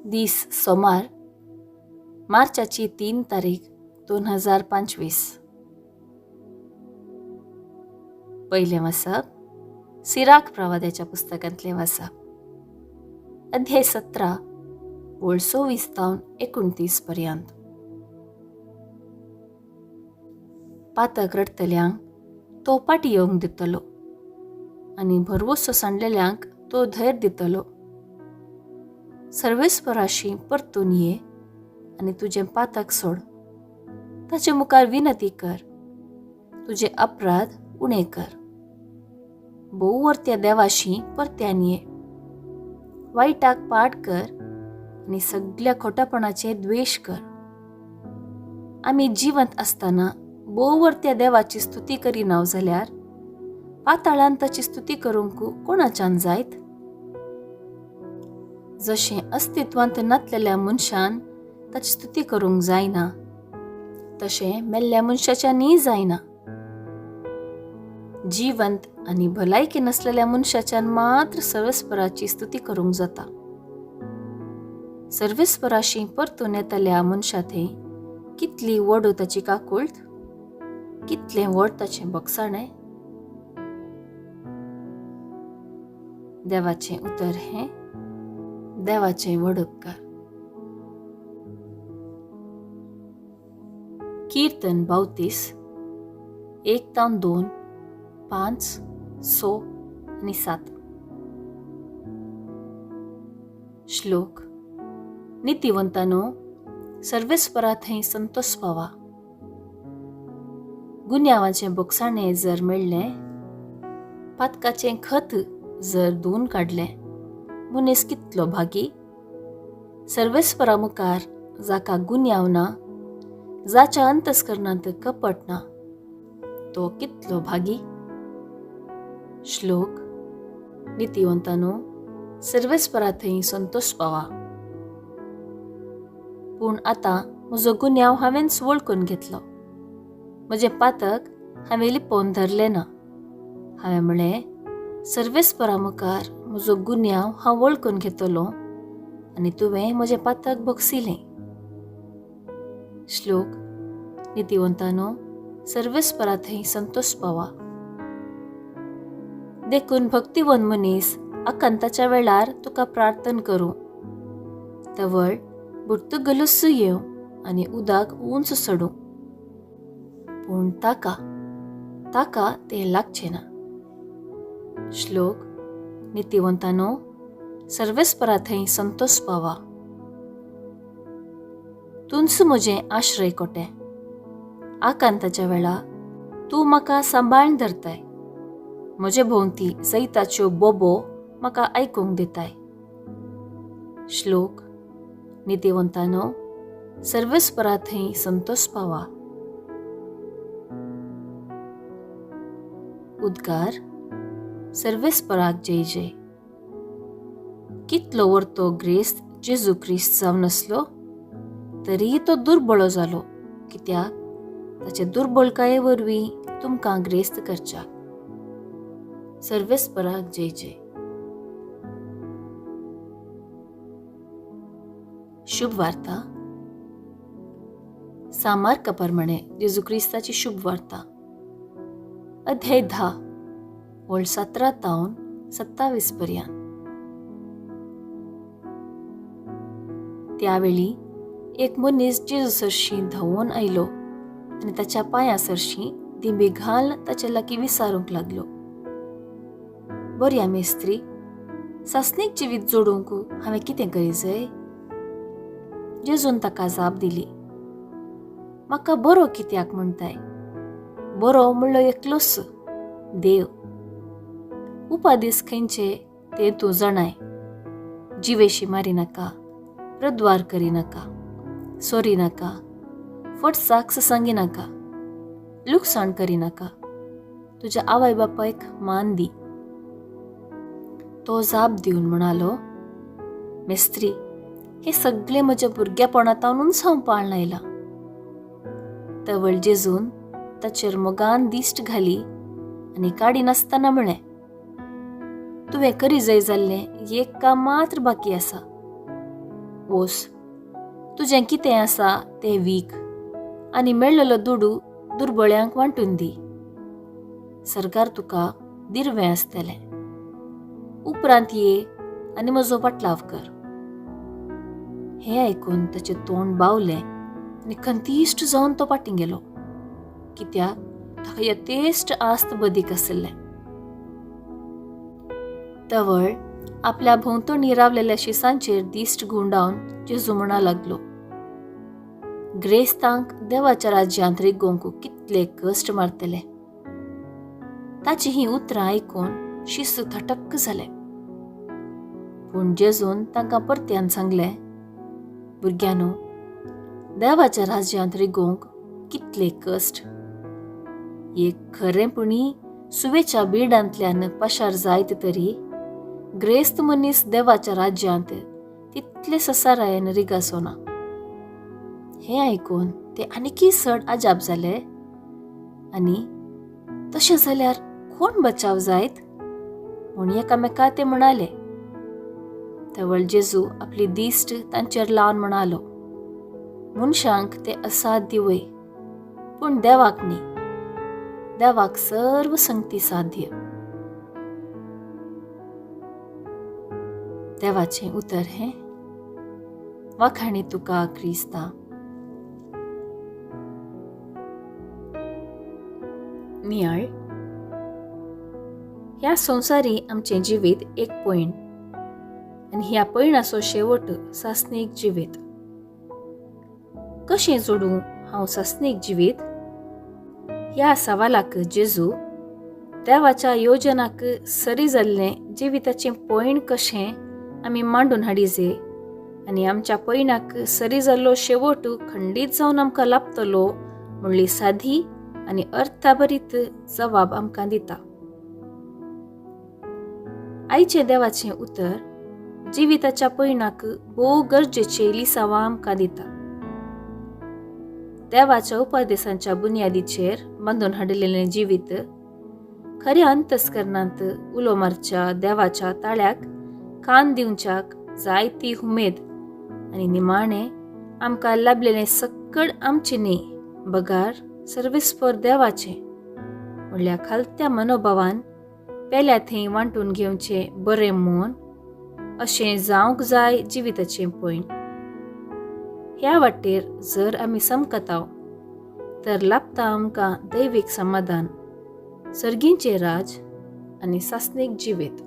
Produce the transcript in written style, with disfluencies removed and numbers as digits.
दीस सोमार, मार्चाची 3 तारीख 2025. पयलें वाचप सिराख प्रवाद्याच्या पुस्तकांतलें वाचप, अध्याय 17 ओळ 26 तावन 29 पर्यंत. पातक रडटल्यांक तो पाटी येवंक दितलो आनी भरवंसो सांडलेल्यांक तो धैर्य दितलो. सर्वेस्पराशी परतून ये आनी तुजें पातक सोड, ताचे मुखार विनती कर, तुजे अपराध उणे कर. भोव वरत्या देवाशी परत्यान ये, वायटाक पाट कर आनी सगल्या खोटेपणाचे द्वेश कर. आमी जिवंत आसतना भोव वरत्या देवाची स्तुती करिना जाल्यार पाताळान ताची स्तुती करूंक कोणाच्यान जायत? जशें अस्तित्वांत नातलेल्या मनशान ताची स्तुती करूंक जायना, तशें मेल्ल्या मनशाच्यानूय जायना. जिवंत आनी भलायकी नासलेल्या मनशाच्यान मात्र सर्वेस्पराची स्तुती करूंक जाता. सर्वेस्पराशी परतून येतल्या मनशा थंय कितली व्हड ताची काकूळट, कितलें व्हड ताचें बगसाणें. देवाचें उतर हें देवाचें व्हड उपकार. कीर्तन 32 1 तावन 2 5 6 आनी 7. श्लोक. नितीवंतानो सर्वेस्परा थंय संतोष पावा. गुन्यांवाचें बोगसाणें जर मेळ्ळें, पातकाचें खत जर धुवन काडलें, मनीस कितलो भागी. सर्वेस्परा मुखार जाका गुन्यांव ना, जाच्या अंतस्करणांत कपट ना, तो कितलो भागी. श्लोक. नितीवंतानो सर्वेस्परा थंय संतोष पावा. पूण आतां म्हजो गुन्यांव हांवेंच वळखून घेतलो, म्हजें पातक हांवें लिपोवन धरलें ना. हांवें म्हळें, सर्वेस्परा मुखार म्हजो गुन्यांव हांव वळखून घेतलो आनी तुवें म्हजें पातक भोगसिलें. श्लोक. नितीवंतानो सर्वेस्परा थंय संतोष पावा. देखून भक्तिवन मनीस आकांताच्या वेळार तुका प्रार्थन करूं, तवळ बुर्तुगलुसू येवं आनी उदक उंच चडूं, पूण ताका ताका तें लागचें ना. श्लोक. नितीवंतानो सर्वेस्परा थंय संतोष पावा. तूंच म्हजें आश्रय कोटें, आकांताच्या वेळा तूं म्हाका सांबाळून धरताय, म्हजे भोंवती जैताच्यो बोबो म्हाका आयकूंक दिताय. श्लोक. नितीवंतानो सर्वेस्परा थंय संतोष पावा. उद्गार. सर्वेस्पराक जय जय. कितलो वर्तो ग्रेस्त जेजू क्रिस्त जावन आसलो तरीय तो दुर्बळो जालो, कित्याक ताचे दुर्बळकाये वरवीं तुमकां ग्रेस्त करच्याक. सर्वेस्पराक जय जय. शुभ वार्ता. सामार्का प्रमाणे जेजू क्रिस्ताची शुभ वार्ता, अध्याय 10 ओळ 17 तावन 27 पर्यंत. त्यावेळी एक मनीस जेजू सरशी धांवून आयलो आनी ताच्या पांया सरशी दिंबी घाल ताचे लागीं विचारूंक लागलो, बऱ्या मेस्त्री, सासणीक जिवीत जोडूंक हांवें कितें करी जाय? जेजून ताका जाप दिली, म्हाका बरो कित्याक म्हणटाय? बरो म्हणलो एकलोच देव. उपादीस खंयचे ते तूं जाणाय. जिवेशी मारी नाका, प्रद्वार करी नाका, सोरी नाका, फट साक्ष सांगी नाका, लुकसाण करी नाका, तुज्या आवय बापायक मान दी. तो जाप दिवन म्हणालो, मेस्त्री, हे सगळे म्हज्या भुरग्यापणांतूनच हांव पाळन आयलां. तवळ जेजून ताचेर मोगान दिश्ट घाली आनी काडी नासतना म्हळें, तुवें करी जाय जाल्लें एक काम मात्र बाकी आसा. वोस, तुजें कितें आसा तें वीक आनी मेळ्ळलो दुडू दुर्बळ्यांक वांटून दी. सरकार तुका दिरवें आसतलें. उपरांत ये आनी म्हजो पाटलाव कर. हें आयकून ताचें तोंड बावलें आनी खंतीश्ट जावन तो फाटीं गेलो, कित्याक ताका यथेश्ट आस्त बदीक आशिल्लें. तवळ आपल्या भोंवतणी रावलेल्या शिसांचेर दिश्ट घुंवडावन जेजू म्हणा लागलो, ग्रेस्तांक देवाच्या राज्यांत रिगोवंक कितले कश्ट मारतले. ताची हीं उतरां आयकून शिस्त थटक्क जाले. पूण जेजून तांकां परत्यान सांगलें, भुरग्यांनो, देवाच्या राज्यांत रिगोवंक कितले कश्ट. एक खरें पुणी सुवेच्या बिडांतल्यान पाशार जायत तरी ग्रेस्त मनीस देवाच्या राज्यांत तितले ससारायेन रिगासो ना. हें आयकून ते आनीकय चड अजाप जाले आनी तशें जाल्यार कोण बचाव जायत म्हूण एकामेका ते म्हणाले. तवळ जेजू आपली दिश्ट तांचेर लावन म्हणालो, मनशांक ते असाध्य वय, पूण देवाक न्ही. देवाक सर्व संगती साध्य. देवाचें उतर हें. वाखाणी तुका क्रिस्ता. नियाळ. ह्या संवसारी आमचें जिवीत एक पयण आनी ह्या पयणाचो शेवट सासणीक जिवीत. कशें जोडूं हांव सासणीक जिवीत? ह्या सवालाक जेजू देवाच्या योजनाक सरी जाल्लें जिविताचें पयण कशें आमी मांडून हाडिजे आनी आमच्या पयणाक सरी जाल्लो शेवट खंडीत जावन आमकां लाबतलो म्हणली सादी आनी अर्थाभरीत जबाब आमकां दिता. आयचें देवाचें उतर जिविताच्या पयणाक भोव गरजेचें लिसांवां आमकां दिता. देवाच्या उपदेसांच्या बुन्यादीचेर बांदून हाडिल्लें जिवीत खऱ्या अंतस्करणांत उलो मारच्या देवाच्या ताळ्याक कान दिवच्याक जायती उमेद आनी निमाणें आमकां लाबलेलें सक्कड आमचें न्ही बगार सर्वेस्पर देवाचें म्हणल्यार खालत्या मनोभावान पेल्या थंय वांटून घेवचें बरें मन अशें जावंक जाय जिविताचें पयण. ह्या वाटेर जर आमी समकताव तर लाबता आमकां दैवीक समाधान, सर्गींचें राज आनी सासणीक जिवीत.